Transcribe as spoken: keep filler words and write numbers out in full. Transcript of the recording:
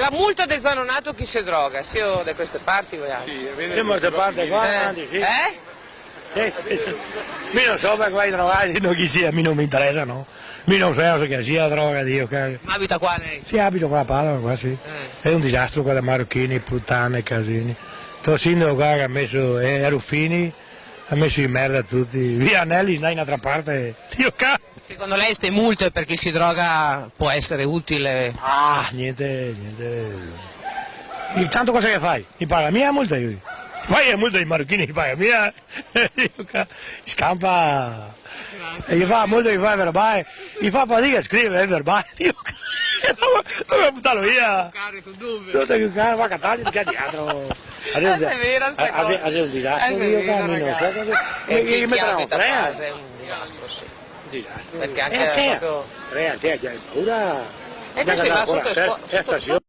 La multa de Zanonato chi se droga, sio de queste parti voialtri? Sì, vedi. Semo de parte qua, eh, avanti, sì. Eh? Sì, sì, sì. Mi no so parché i drogati, no, chi sia, a mi no me interesa, no. Mi no so, no so chi sia droga, Dio, ca-. Ma abita qua lei? Sì, abito qua a Padova, qua, sì. Eh. Xe un disastro qua, da marochini, putane, casini. Sto sindaco qua che ga meso, eh, Ruffini, ga meso in merda tuti. Via Anelli, ndai in n'altra parte. Dio ca-. Secondo lei ste multe per chi si droga può essere utile? Ah, gnente, gnente. Tanto cosa che fai? I paga mia la multa, i? Fai la multa ai marochini, i paga mia. Scampa. Grazie. E i fa la multa, i fa el verbale. I fa fadiga a scrivere el verbale. Dove, dove butarlo via? Carico, dove? Tuto che va a Catania, che dietro. Eh, xe vera sta cosa. Xe un disastro, eh, xe vera, ragasi. E chi, chi abita qua, xe un disastro, sì. Disastro. Parché anca proprio... Eh, sì, proprio, eh, sì, hai paura. E invece là soto, eh, soto, soto